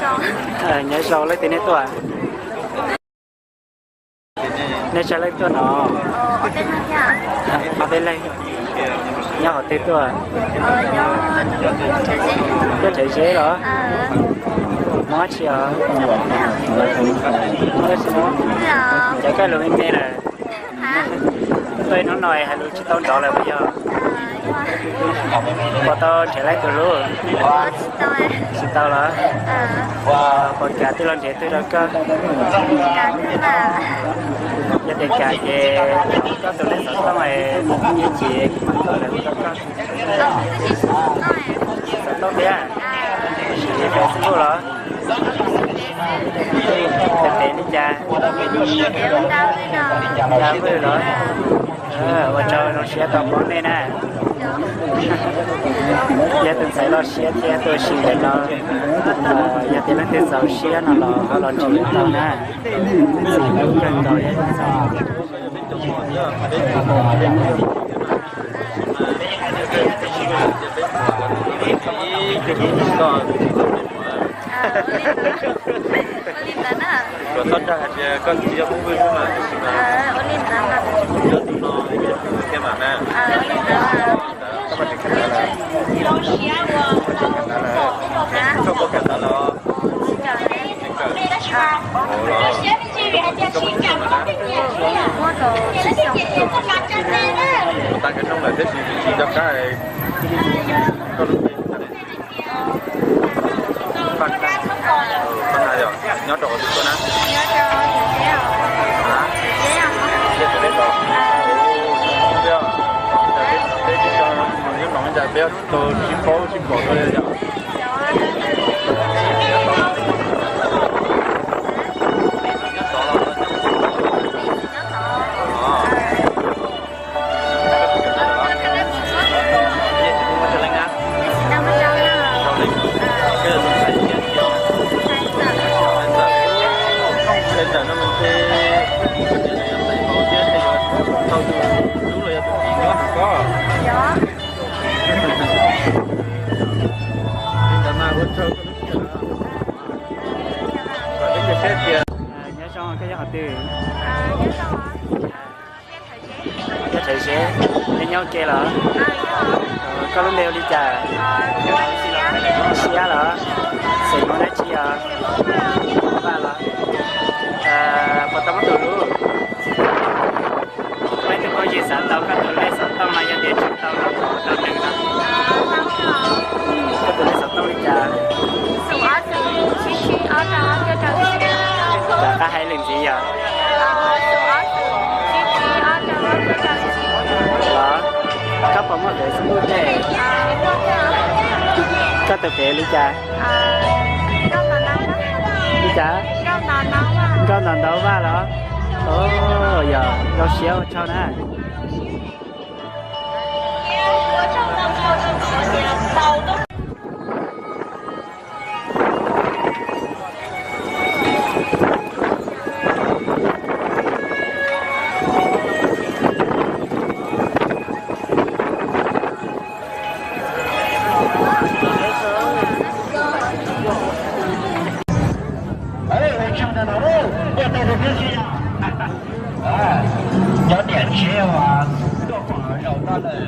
Nyob zoo, leej twg nej tuaj? Nej tsawg leej tuaj no? Ob peb leeg. Nyob qhov twg tuaj? Tuaj Rhawv Zeb los? Hmoob dab tsi os? Cov koj lus me me lawm. Tuaj ib hnub no hais lus tsis tau nrov lawm puas yog? Puas tau nrhiav laib tus hlub? Tsis tau los? Puas kam twg los nrhiav twg rau koj? Yog tias kam ces koj tus lej xov tooj es ib chim kuv mam tuaj lawv hu rau koj. Xov tooj thiab? Siv Facebook los? Tes tes li cas? Ntsa Vwj los? Ua tsaug, zoo siab tau pom nej na. Yog tus ntxhais loj siab thiab tuaj si ntawm no, yog tias leej twg txaus siab no los ho los nrhiav tau na. Txim hlub kawg nkaus yog tus ntxhais. Ua li ntawd na. Koj tsis yog Hmoob Vwj xwb mas, tab sis mas ua li ntawd mas, tus no thiab mas na. Koj puas kam lawm? Koj puas kam lawm? Tsis kam. Ua los, koj puas kam lawm na? Ua tau cov rooj lawm tab sis tsis nco qab. Koj lub npe hu dab tsi? Paj Kab. Paj Kab yog nyob rau qhov twg tuaj na? Peb tsis tau, peb tsis paub tsis pom rau yog. Nyob zoo, koj yog qhov twg? Nyob Rhawv Zeb, nej nyob ua ke los? Koj lub npe hu li cas? Siab los? Xeem Hmoob dab tsi os? Vaj los? Puas tau muaj tus hlub? Leej twg phooj ywg xav tau koj tus lej xov tooj no yog tias tsis tau los tau nws no. Koj tus lej xov tooj li cas? Rov qab hais lwm ntxiv yog. Los, koj puas muaj Facebook tej? Koj tus fev li cas? Li cas? Nkauj Ntau Ntau Vaj los? Yog, zoo siab ua tsaug na. Nyob tiam tsev uas tuaj pom zaum no lawm.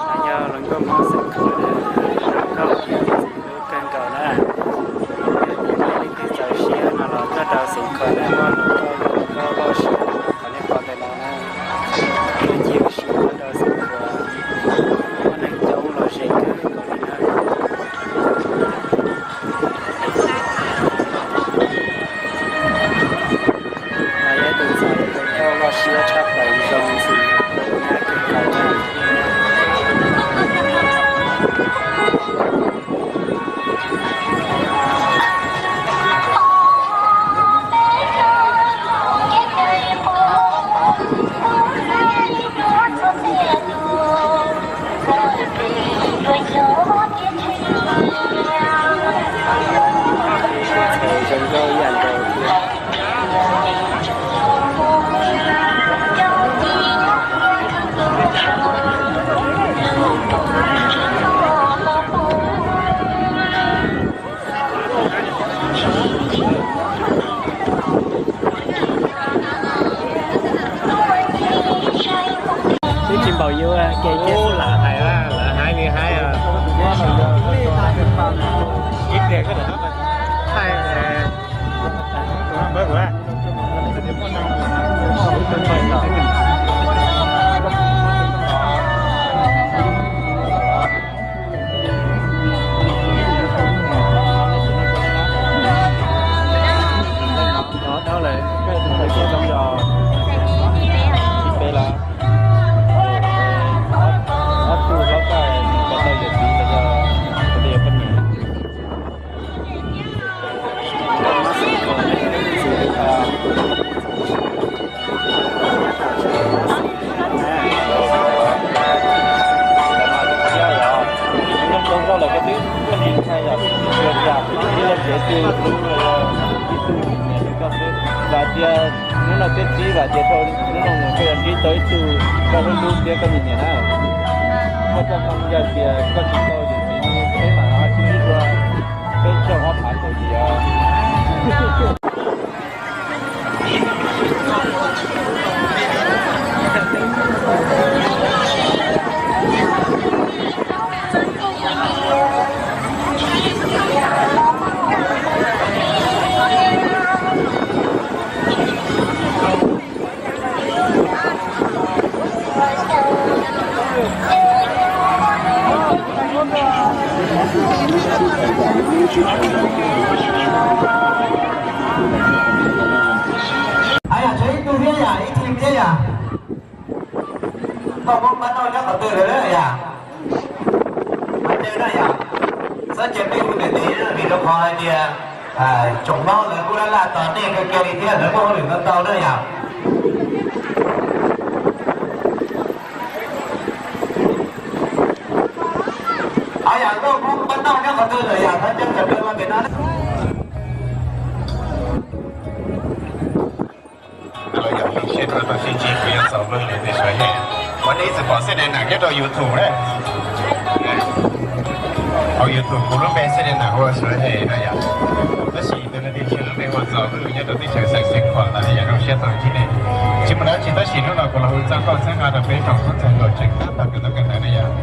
Nyob zoo hluas nkauj Hmoob xeem Khuam na, zoo nkauj thiab ntxim hlub kawg nkaus na. Yog tias nej leej twg txaus siab no los tuaj rau xeem Khuam na, muaj hluas nkauj zoo nkauj loj siab qhov nej pom ntawm no na. Tuaj ncig ua si tuaj rau xeem Khuam, muaj neeg coob los ze kawg nkaus li na. Mas yog ib tug ntxhais zoo nkauj loj siab tshaj plaws, zoo ntxim hlub nyab kawg nkaus na. Zoo nkauj ib yam nkaus thiab. Twb tsis npaum yus ke ces lam hais, lawv hais li hais. Ib pliag koj thaij. Ob tug hlob kaj ko tau yawm txiv los yog ko tau yawm poj niam. Zoo zoo lawm koj twb tuaj ntxiv ntshai yom, ua cas ib leeg tsev twg hlub ib tug niam li koj xwb. Vam tias hnub no thiab txib, vam tias rau hnub no mus koj yuav ntsib tau ib tug koj hlub hlub thiab koj nyiam nyiam na. Koj txoj hmoo yog tias koj tsis tau yawm txiv no peb mam ho sib ntsib dua, peb tsaug ob phav nkaus li os. Yog tshuav ib tug thiab yom, ib tug thiab yom. Nkauj Hmoob pab noj nyob qhov twg lawm yom? Qhov twg na yom? Txhob cia peb hu tiag tiag vim rau qhov hais tias tsoom Hmoob lawv kuj laj laj tos nej kawg kiag li thiab, lawv muaj hauj lwm ntau ntau na yom. Yog Nkauj Hmoob pab noj nyob qhov twg lawm yom? Thov caw sawv daws los pem no. Los yog hlub siab dua tau sib ntsib kuv yuav txaus luag lwm tus sawv hem. Ua nej tsis pom Xeeb Dev Nam nyob rau YouTube na. Hauv YouTube kuv lub npe Xeeb Dev Nam ua sawv hem no yom. Tab sis tus neeg twg ntshe lub npe hu txaus luag nyob rau teb chaws Xeev Khuam ntawd yom, zoo siab tau ntsib nej. Tsis muaj dab tsi tab sis hnub no kuv los hu txoj nkauj txoj hmoo rau peb tsoom Hmoob txhua tus tseem tab tom kawm ntawv kawm ntawv na yom.